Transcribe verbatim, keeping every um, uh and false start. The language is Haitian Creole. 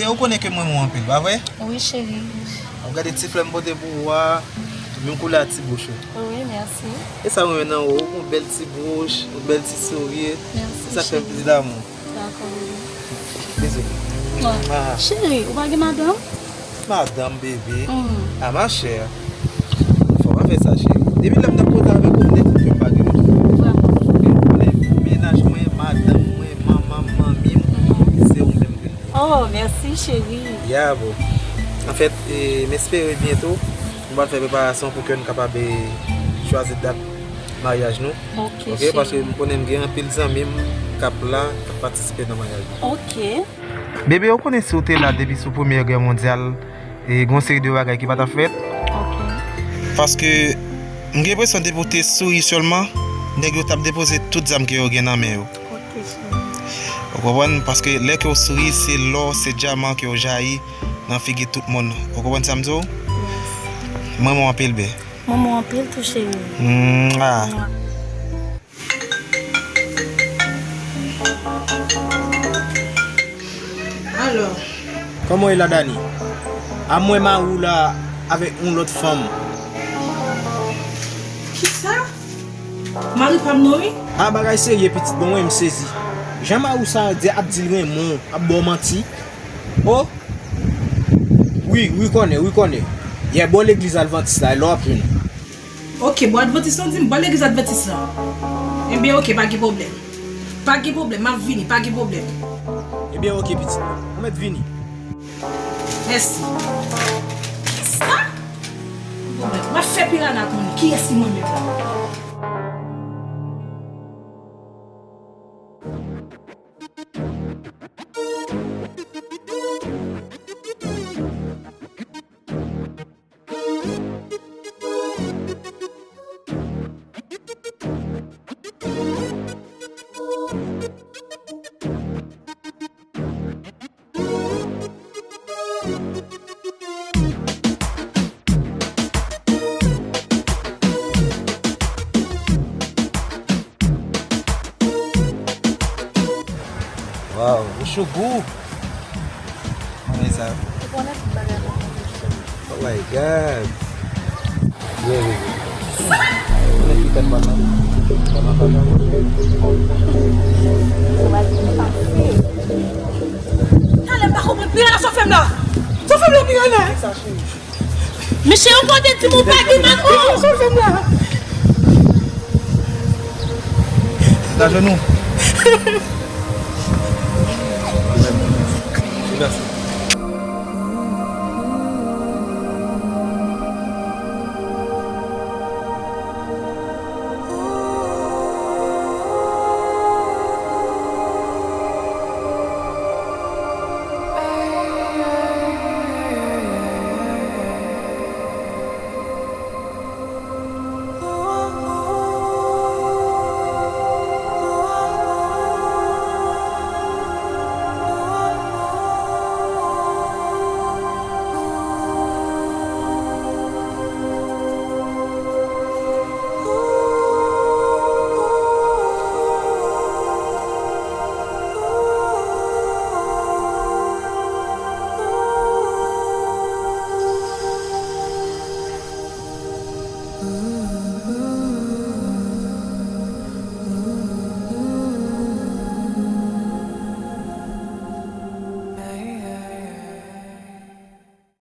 Ou konnen ke m renmen w anpil, pa vre? Wi, cheri. W ap gade ti flè m pote pou ou a, menm koulè a ti bouch ou. Wi, mèsi. E sa m renmen nan ou, ou gon bèl ti bouch, yon bèl ti souri. Mèsi, cheri. Se sa k fè m plis damou. Dakò, bebe. Bizou. Mwa. Mwa. Cheri, ou pa gen madanm? Madanm, bebe. Mm. Ah, ma chère. Fò pa fè sa, cheri. Depi lè m t ap koze avèk ou, m te di ke m pa gen madanm. Vrèman. Men mennaj mwen, madanm mwen, manman m, manmi m, se ou menm ke m gen. Oh, mèsi, cheri. Ya, boo. Anfèt, e, m espere byento, nou pral fè preparasyon pou ke nou kapab, e, chwazi dat maryaj nou. Ok, cheri. Ok, paske m konnen m gen anpil zanmi m k ap la, k ap patisipe nan maryaj nou. Ok. Bebe, ou konnen si w te la depi sou Premyè Gè Mondyal, e, gen yon seri de bagay ki pa t ap fèt. Ok. Paske m gen enpresyon depi w te souri sèlman, nèg yo t ap depoze tout zam ke yo gen nan men yo. Ok, cheri. Ou konprann? Paske lè ke w souri, se lò, se dyaman ke w jayi nan figi tout moun. Ou konprann sa m di w? Yes. Mwen, mwen anpil, be. Mwen, mwen anpil tou, cheri. Mwa. Mwa. Alò. Kòman w ye la, Dani? A, m wè mari w la avèk yon lòt fanm. Kisa? Mari pa m non, wi. A, bagay serye, pitit, bon, mwen, m sezi. Jan mari w sa di, ap di l renmen w, ap ba w manti. O! Wi, wi, konnen, wi, konnen. Yè, bò legliz Advantis la, lè w ap jwenn. Ok, bò Advantis lan, di m bò legliz Advantis lan. Ebyen, ok, pa gen pwoblèm. Pa gen pwoblèm, m ap vini, pa gen pwoblèm. Ebyen, ok, pitit mwen. Ou mèt vini. Mèsi. Kisa? Pa gen pwoblèm. M ap fè Pirana konnen kiyès ki mwen mèt la. Waw, ou chou gou. Mwen sa. Ou konnen tout bagay la. Oh my God. Yeah, yeah, yeah. Konnen ki tèt pa nan. Pa nan, pa nan. Sa va vin pase. Talè m pa konprann. Pirana, sa w fè m la? Sa w fè m la, Pirana? Mesye, ou pote di m ou pa gen manman. Sa w fè m la? Nan jenou. Silans.